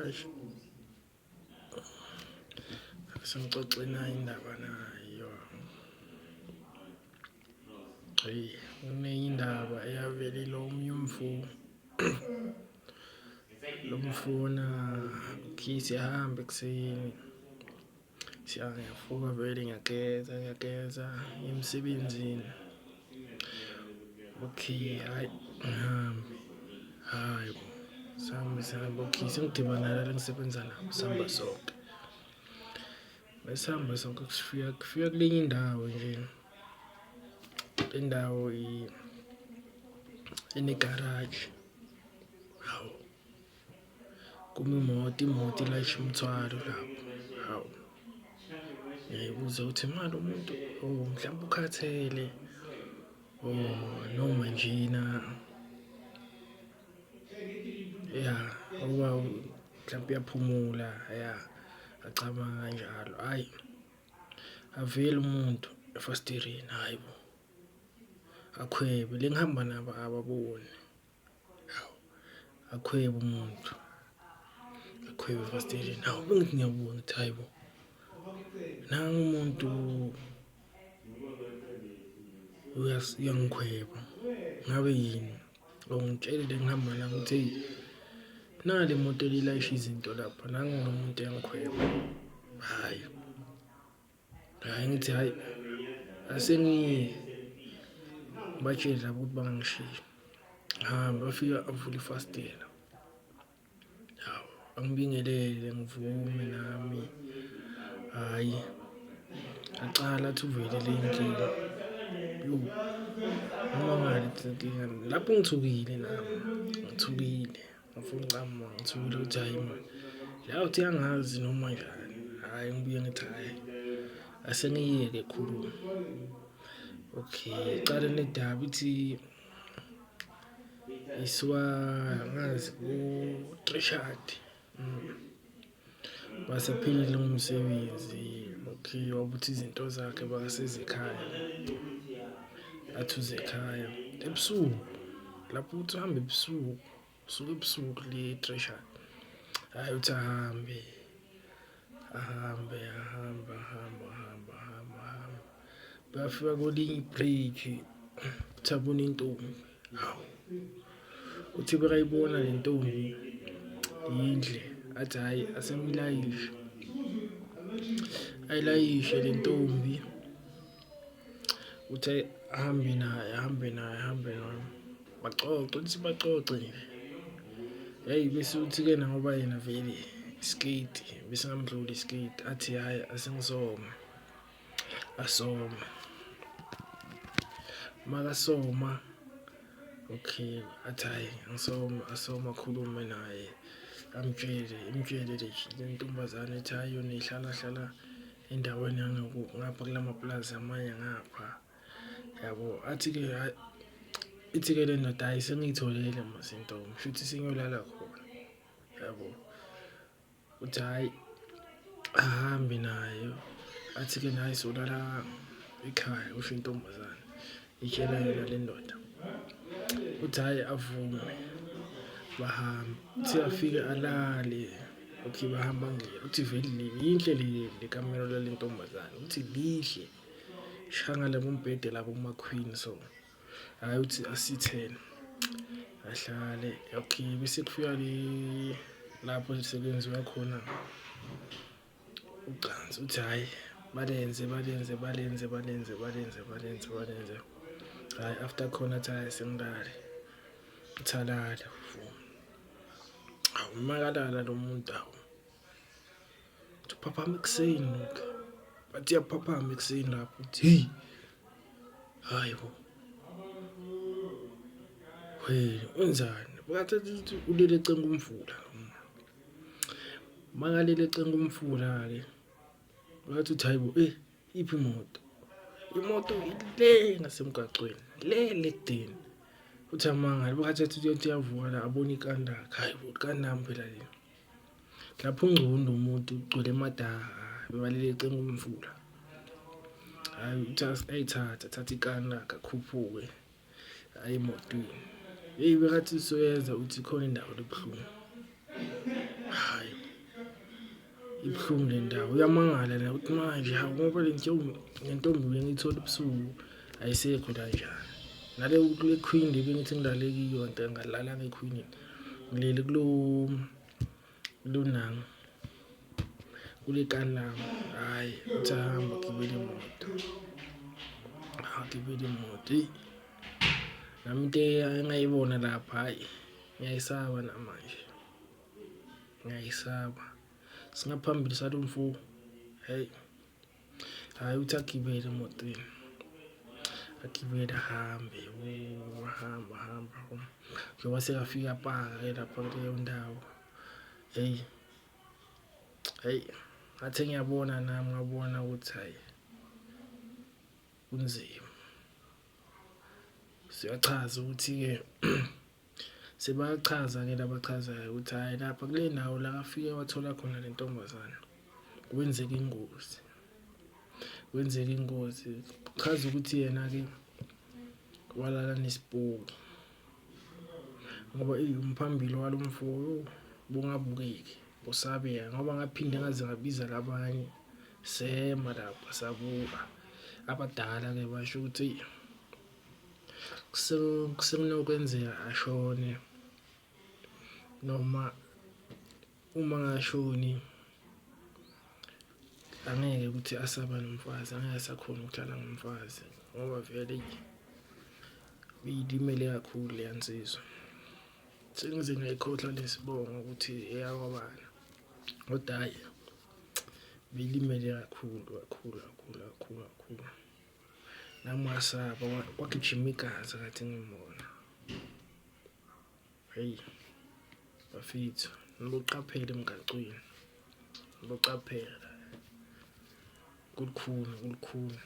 Eish. Sengixoxe nayo indaba nayo. Eyi, kunenye indaba eyavelela omunye umfo. Lo mfona okay siyahamba ekuseni. Ngiyavuka vele ngiyageza ngiyageza ngiya emsebenzini. Okay, hhayi ngihambe, hhayi bo sihambe sihambe okay sengidibana nalaba engisebenza nabo sihamba sonke. Mesihamba sonke sifika kufika kulenye indawo nje, le ndawo inegaraji, hawu kuma imoto, imoto ilayisha umthwalo lapho, hawu. Ngiyayibuza ukuthi ma lo muntu oh mhlawumbe ukhathele oh noma njena ya ngoba mhlawumbe uyaphumula ya acabanga kanjalo hhayi avele umuntu efasiteleni hhayi bo akhwebe le ngihamba nabo ababoni. Hawu, akhwebe umuntu akhwebe efasiteleni. Hawu, bengithi ngiyabuka ngithi hayi bo, nangu umuntu uyangikhweba ngabe yini? Ungitshele le ngihamba la ngithi eyi nali imoto elilayisha izinto lapha nangu lo muntu eyangikhweba. Hhayi, hhayi ngithi hhayi asengiye ngibatshele laba ukuthi bangangishiyi. Ngihambe bafika avule ifasitela. Hawu, angibingelele ngivume nami. Hhayi, acala athi uvelele inkinga. Yo, ngimangale ukuthi inkinga lapho ngithukile nami, ngithukile ngifuna ukucama ngithukile ukuthi hhayi mani la uthi angazi noma njani. Hhayi ngibuye ngithi hhayi asengiyeke khuluma. Okay, cala nedaba ithi isuka angazi ku-Trishard. Wasephelile umsebenzi okay wabutha izinto zakhe basezekhaya athi uze ekhaya ebusuku lapho uthi uhambe ebusuku usuke ebusuku le Trishard. Hhayi uthi ahambe ahambe ahambe ahambe ahambe ahambe ahambe bafika kwelinye ibhriji uthi abone intombi hawu uthi bekayibona le ntombi yindle athi hhayi asemlayishe ayilayishe le ntombi uthi ahambe naye ahambe naye ahambe naye baxoxe uthi baxoxe nje heyi bese uthi-ke nangoba yena vele isiketi bese ngamdlula isiketi athi hhayi asengisoma asoma makasoma okay athi hhayi ngisoma asoma akhulume naye amtshele imtshele le ntombazane ethi hhayi yona ihlala hlala endaweni ngapha kula mapulazi amanye ngapha yabo. Athi-ke hhayi, ithi-ke le ndoda hhayi sengiyitholile mos intombi shuthi sengiyolala khona yabo. Uthi hhayi ahambe nayo athi-ke naye solala ekhaya kusho intombazane itshela yona le ndoda. Uthi hhayi avume bahambe, uthi afike alale. Okay bahamba ngeke uthi vele yinhle le kamelo lale ntombazane uthi lihle shanga le kumbhede labo kuma-queen so hhayi uthi asithele ahlale okay bese kufika le lapho sekwenziwa khona ucansi uthi hhayi balenze balenze balenze balenze balenze balenze balenze hhayi after khona athi hhayi sengilale uthi alale Hawu makalala lo muntu hawu. Uthi uphaphama ekuseni lokho. Bathi uyaphaphama ekuseni lapho uthi hey. Hayi bo. Hey, wenzani? Bathatha ukuthi ulele ecenga umfula. Makalele ecenga umfula ke. Bathi uthi hayibo eh iphi imoto? Imoto ile ngasemgwaqweni, le le kudeni. Uthi amangale bukhathi athi uthi uyavuka la abone ikandakhe. Hayi bo ikandami phela le. Lapho ungcono umuntu ugcwele amadaka bebalele ecenga umfula. Hayi uthi ayithatha athathe ikandakhe akhuphuke aye emotweni. Heyi bekathi usoyenza uthi khona indawo lebuhlungu. Hayi, ibuhlungu le ndawo. Uyamangala la ukuthi manje hawu ngoba le ntombi, le ntombi bengiyithola ebusuku ayisekho kanjani. Nale kule queen le bengithi ngilale kiyo kanti angalalanga equeenini. Ngilele kulo kulonanga kule kani lami. Hhayi, uthi ahamba agibele imoto. Agibele imoto, eyi nami into engayibona lapha hhayi ngiyayisaba namanje. Ngiyayisaba. Singaphambili salo mfo. Hey. Hayi uthi agibele emotweni. Agibele ahambe, hamba hamba. Njengoba sekafika paka-ke lapha kuleyo ndawo. Hey. Hey, ngathi ngiyabona nami ngabona ukuthi hayi kunzima. Siyachaza ukuthi-ke sebachaza-ke labachazayo ukuthi hhayi lapha kule ndawo la afike wathola khona le ntombazane kwenzeka ingozi, kwenzeka ingozi. Kuchaza ukuthi yena-ke walala nesipoki ngoba eyi umphambili walo mfo bungabukeki busabeka ngoba ngaphinde ngaze ngabiza labanye sema lapha sabuka abadala-ke basho ukuthi eyi Kusenokwenzeka ashone noma uma angashoni angeke ukuthi asaba nomfazi, angeke asakhona ukuhlala nomfazi ngoba vele eyi ilimele kakhulu leya nsizwa. Sengize ngayikhohlwa nesibongo ukuthi eyakwabani kodwa hhayi belimele kakhulu kakhulu kakhulu kakhulu kakhulu. Nami ngasaba kwagijima igazi ngathi ngimbona. Hheyi bafethu niboqaphela emgacweni, niboqaphela. Kulukhuni kulukhuni.